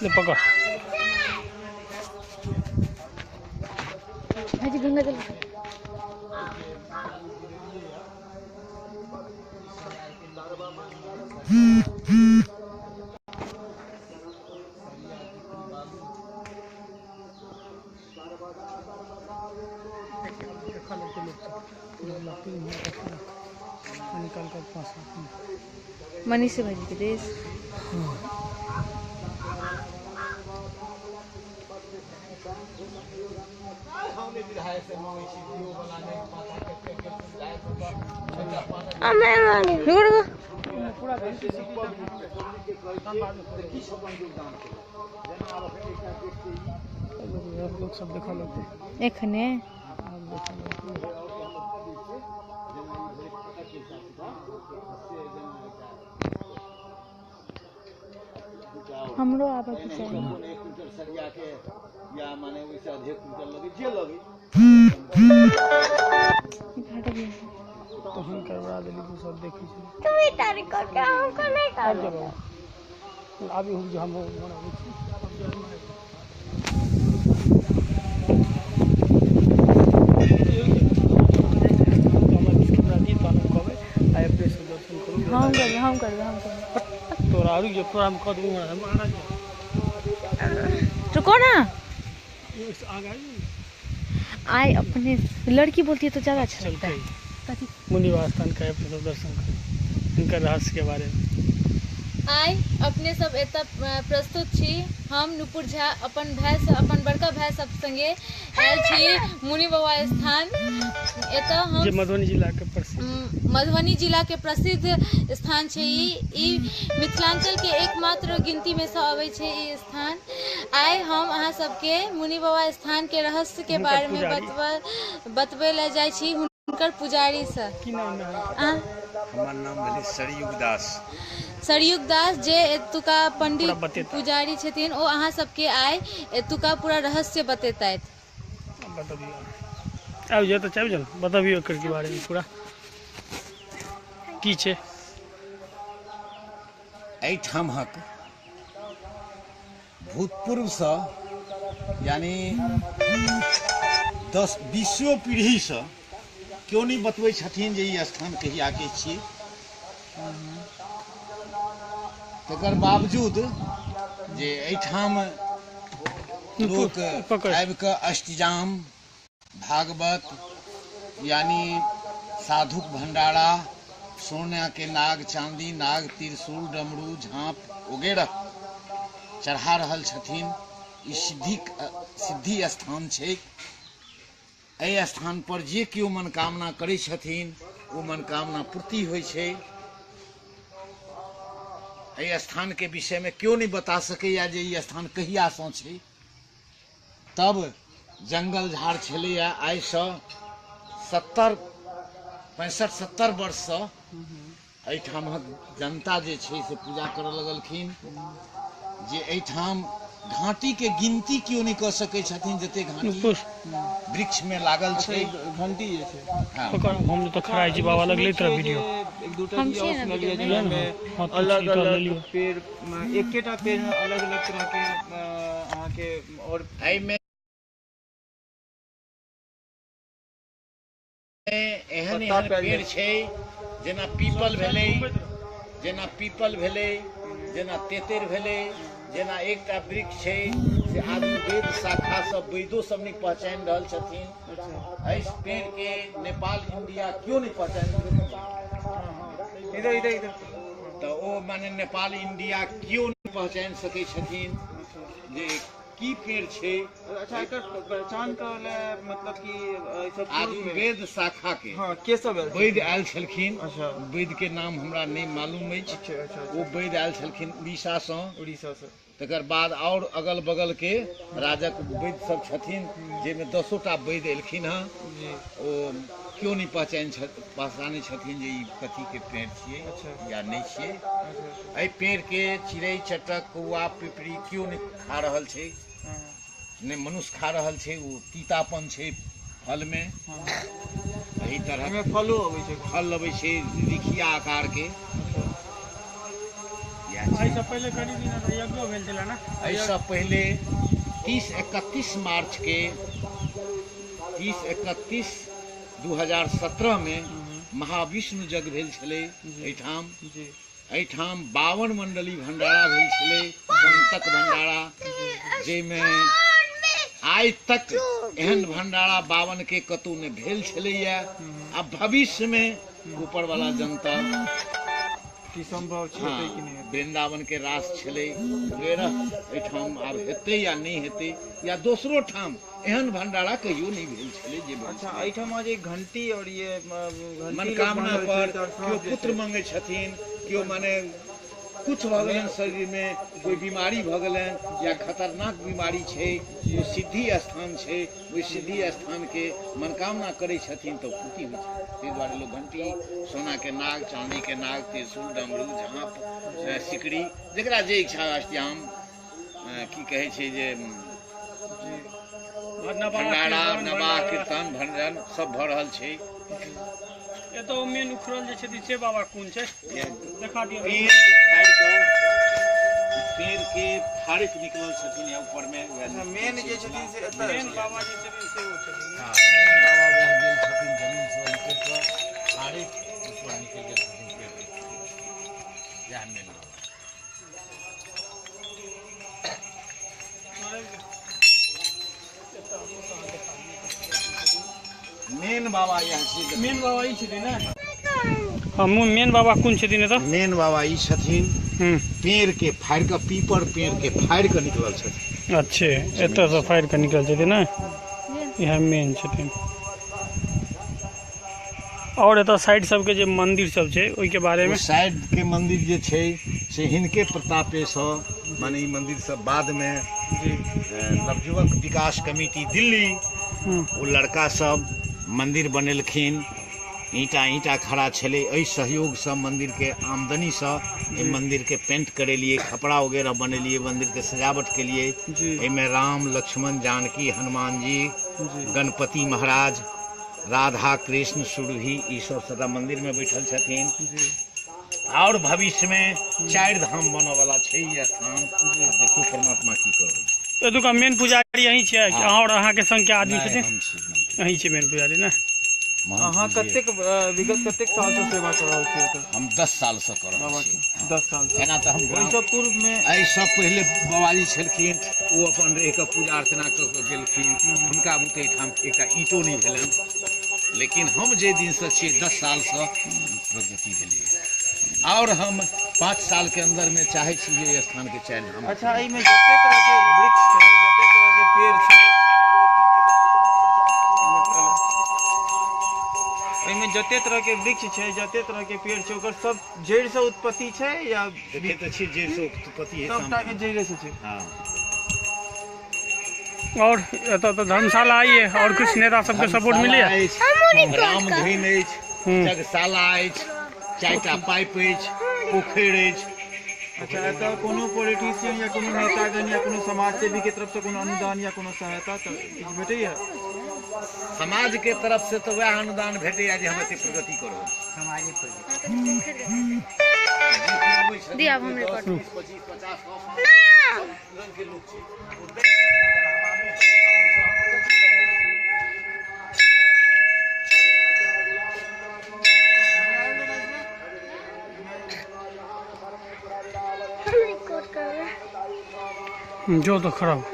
ले पकड़ भाजी गंगा जल। निकाल कर पास मनीष भाजी के देश। लोग सब देखा लगते एखने हमरो आबऽ के चाही। एक क्विंटल सरिया के या माने ओइसे अधिक क्विंटल लगे जे लगे तो हम करवा देली तो सब देखै छै। तुम ही तारी कर के हमको नहीं आबि कर। जाओ आबि हम जो हम बनाबै छी। हम करबै हम करबै हम करबै तोरा आरु जो तोरा हम कह देबो हम आना रुको ना। आगे आए अपने लड़की बोलती है तो ज़्यादा अच्छा लगता है। मुनि स्थान का अपने सब दर्शन करू इनका रहस्य के बारे में। आइ अपने सब एतऽ प्रस्तुत छी। हम नुपुर झा अपन भाई अपन बड़का भाई सब संगे आयल छी मुनि बाबा स्थान। एतऽ हम मधुबनी जिला के प्रसिद्ध मधुबनी जिला के प्रसिद्ध स्थान छै ई मिथिलांचल के एकमात्र गिनती में से अबै छै ई स्थान। आइ हम अहाँ सबके मुनि बाबा स्थान के रहस्य के बारे में बतबै लए जाइ छी हुनकर पुजारी से। की नाम है? हमर नाम भेलै सरयुग दास। सरयुग दास जे एतुका पंडित पुजारी छथिन ओ अहाँ सबके आइ एतुका पूरा रहस्य बतेतथि। बतबियौ आबि जाओ तऽ आबि जाओ बतबियौ एकर के बारे में पूरा की छै। एहिठामक भूतपूर्वसँ यानी 10-20 पीढ़ीसँ केओ नहि बतबै छथिन जे ई स्थान कहियाके छियै। तकर बावजूद जे एहिठाम लोक आबि कऽ अष्टजाम भागवत यानी साधुक भंडारा सोना के नाग चांदी नाग त्रिशूल डमरू झाँप वगैरह चढ़ा रहल छथिन। ई सिद्धि स्थान छै। एहि स्थान पर जे केओ मनोकामना करै छथिन ओ मनोकामना पूर्ति होइ छै। एहि स्थान के विषय में केओ नहीं बता सकैया जे ई स्थान कहियासँ छै। तब जंगल झाड़ छलैया। आइसँ 65-70 वर्षसँ एहिठामक जनता जे छै से पूजा करऽ लगलखिन। जे एहिठाम घाटी के गिनती केओ नहीं कऽ सकै छथिन जते घाटी वृक्ष में लागल छै। घंटी जे छै हाँ। हम तऽ खड़ा छी बाबा लग लैत रह वीडियो। एक दूटा अलग अलग पेड़ एकेटा पेड़ में अलग अलग तरह के अहाँ के और एहिमे एहन एहन पेड़ छै जेना पीपल भेलै, जेना पीपल भेलै, जेना तेतेर भेलै, जेना एकटा वृक्ष छै से आदमी वेद शाखा सब वैदो सब नहीं पहचानि रहल छथिन। एहि पेड़ के नेपाल इंडिया क्यों नहीं पहचानि इधर इधर इधर तऽ ओ माने नेपाल इंडिया क्यों नहीं पहचानि सकै छथिन जे की पेड़ छै। अच्छा एकर पहचान करऽ मतलब कि सब आयुर्वेद शाखा के हाँ के सब वैद्य आयल छलखिन। अच्छा वैद्य के नाम हमरा नहीं मालूम अछि। अच्छा अच्छा ओ वैद्य आयल छलखिन उड़ीसा सँ। उड़ीसा सँ। तकर बाद और अगल बगल के राजक वैद्य सब छथिन जाहिमे 10 टा वैद्य एलखिन हँ। ओ क्यों नहीं पहचानै छथिन जे ई कथी के पेड़ छियै या नहीं छियै। एहि पेड़ के चिड़ै चटक कौआ पिपरी क्यों नहीं खा रहल छै, नहि मनुष्य खा रहल छै। ओ तीतापन छै फल में। एहि तरह फलो अबै छै, फल अबै छै रिखिया आकार के। इएह एहिसँ पहिले कनि दिन यज्ञो भेल छलै ने? एहिसँ पहिले 30-31 मार्च के 30-31-2017 में महाविष्णु यज्ञ भेल छलै एहिठाम। एहिठाम 52 मंडली भंडारा भेल छलै, संतक भंडारा, जाहिमे आइ तक एहन भंडारा 52 के कतौ नहि भेल छलैया। आ भविष्य में ऊपर वाला जनता की संभव छै कि नहि? वृंदावन के रास छलै वगैरह एहिठाम आब हेतै या नहि हेतै, या दोसरो ठाम एहन भंडारा कहियो नहि भेल छलै जे। अच्छा, एहिठाम जे घंटी और ये मनोकामना पर केओ पुत्र मंगै छथिन, केओ माने कुछ भऽ गेलनि शरीर में, कोई बीमारी भऽ गेलनि या खतरनाक बीमारी छै, ओ सिद्धि स्थान छै, ओहि सिद्धि स्थान के मनोकामना करै छथिन तऽ पूर्ति होइ छै। ताहि दुआरे लोक घंटी, सोना के नाग, चांदी के नाग, त्रिशूल, डमरू, झाँप, सिकड़ी, जकरा जे इच्छा अष्टयाम की कहै छै जे भंडारा, नवाह, कीर्तन, भंजन सब भऽ रहल छै। एतऽ मेन उखड़ल जे छथिन से बाबा कोन छै देखा दियौ। पेड़ के फाड़िक निकलल छथिन या ऊपर में। मेन जे छथिन से एतऽ मेन बाबा जे छथिन से ओ छथिन। हां, मेन बाबा वएह गेल छथिन जमीन से निकल कऽ फाड़िक ऊपर निकल गेल छथिन पेड़ के, यह मेन बाबा। मेन बाबा यह छै। मेन बाबा ई छथिन ने? हां, मेन बाबा कोन छथिन एतऽ? मेन बाबा ई छथिन, पेड़ के फाड़ि कऽ, पीपर पेड़ के फाड़ि कऽ निकलल छथिन। अच्छे, एतऽसँ फाड़ि कऽ निकलल छथिन ने, इएह मेन छथिन। और एतऽ साइड सबके जे मंदिर सब छै ओहिके बारे में? साइड के मंदिर जे छै से हिनके प्रतापेसँ, माने ई मंदिर सब बाद में नवयुवक विकास कमिटी दिल्ली ओ लड़का सब मंदिर बनेलखिन। ईंटा ईंटा खड़ा छलै, एहि सहयोगसँ मंदिर के आमदनीसँ एहि मंदिर के पेंट करेलिए, खपड़ा वगैरह बनेलिए, मंदिर के सजावट केलिए। एहिमे राम, लक्ष्मण, जानकी, हनुमान जी, गणपति महाराज, राधा कृष्ण, सुरभि, ई सब सबटा मंदिर में बैठल छथिन। और भविष्य में 4 धाम बनऽ वाला छै ई स्थान। देखियौ परमात्मा की करब। एतुका मेन पुजारी यहीं छियै और अहाँ के संग के आदमी छथिन? यहीं छै मेन पुजारी ने। अहाँ कतेक विगत कतेक साल से सेवा कर रहल छी? हम 10 साल से कर रहल छी। 10 साल से। एना तऽ हम एहिसँ पूर्व में, एहिसँ पहिले बाबाजी छलखिन, ओ अपन रहि कऽ पूजा अर्चना कऽ कऽ गेलखिन, हुनका बुते एहिठाम एकटा ईंटो नहि भेलनि। लेकिन हम जे दिनसँ छियै 10 सालसँ प्रगति भेलियै, और हम 5 साल के अंदर में चाहे छी जे स्थान के 4 धाम। अच्छा, एहिमे जते तरह के वृक्ष छै, जते तरह के पेड़ छै, एहिमे जते तरह के वृक्ष छै, जते तरह के पेड़ छै, ओकर सब जड़ि से उत्पत्ति छै या? देखे तऽ छी जड़ि से उत्पत्ति है, सबटा के जड़ि से छै। हाँ। और एतऽ तऽ धर्मशाला आइए और कुछ नेता सबके सपोर्ट मिले? रामधुन अछि, यज्ञशाला अछि, 4टा पाइप अछि, पोखरि अछि। अच्छा, एतऽ कोनो पॉलिटिशियन या कोनो नेतागण या कोनो समाजसेवी के तरफ से कोनो अनुदान या कोनो सहायता तऽ किछु भेटैया? समाज के तरफ से तऽ वएह अनुदान भेटैया जे हम एते प्रगति कऽ रहल छी। दिया हम रिकॉर्ड। 20, 25, 50, 100 रंग के लोग छै। जो तो खराब।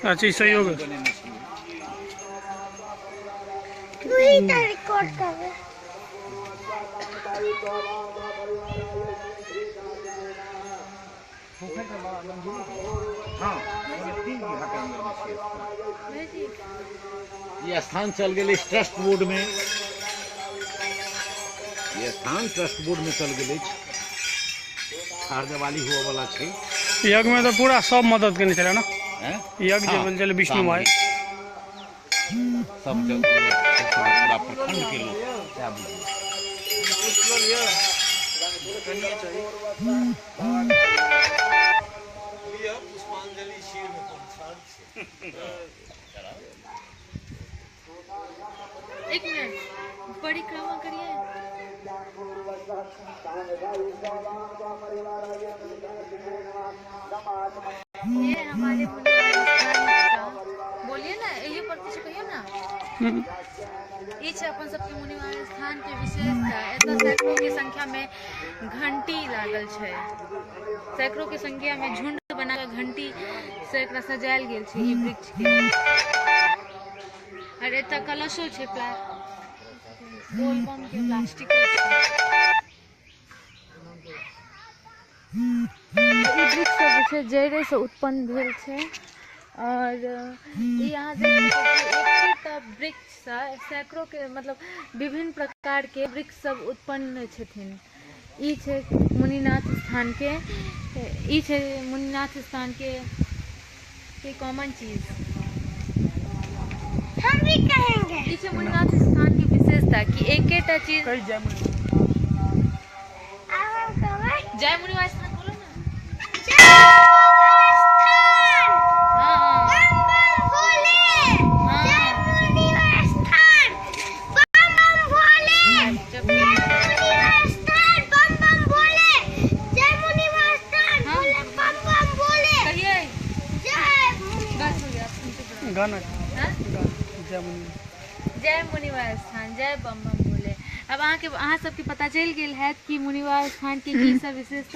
अच्छा, सहयोग। हाँ, 3 बीघा के अंदर में छै। ये स्थान चल गेलै ट्रस्ट बोर्ड में, ये स्थान ट्रस्ट बोर्ड में चल गेलै, छारदेवाली हुआ वाला छै। यज्ञ में तो पूरा सब मदद केने छलै ने? यज्ञ जे भेल छलै विष्णु भाई सब जगह पूरा प्रखंड के लोग। पुष्पांजलि शिर में एक मिनट परिक्रमा करिए। ये हमारे मुनि बाबा स्थान का, बोलिए ना, यही पर कुछ कहियो ना। ई छै अपन सबके मुनि बाबा स्थान के विशेषता। एतऽ सैकड़ों के संख्या में घंटी लागल छै, सैकड़ों के संख्या में झुंड बना के घंटी से एकरा सजायल गेल छै ई वृक्ष के। और एतऽ कलशो छै, बोलबम के प्लास्टिक छै। ई वृक्ष सब जे छै जड़ि से उत्पन्न भेल छै। और ई अहाँ देख सकै छी, एकेटा वृक्षसँ सैकड़ों के मतलब विभिन्न प्रकार के वृक्ष सब उत्पन्न छथिन। ई छै मुनिनाथ स्थान के, ई छै मुनिनाथ स्थान के कॉमन चीज। हम भी कहेंगे। ई छै मुनिनाथ स्थान के विशेषता कि एकेटा चीज। कही जय मुनि। अब हम कहेंगे। जय मुनिनाथ स्थान बोलो ना। जय मुनि स्थान। हाँ हाँ। बम बम भोले। हाँ। जय मुनि स्थान, बम बम भोले। जब जय मुनि स्थान, बम बम भोले। जय मुनि स्थान। हाँ। भोले, बम बम भोले। कहिए। जय मुनि। बस हो गया, अब सुनते रहो। गाना। हाँ? गाना जय मुनि। जय मुनिवार स्थान, जय बम बम भोले। अब अहाँके अहाँ सबके पता चलि गेल हैत कि मुनिवार स्थान के की सब विशेषता।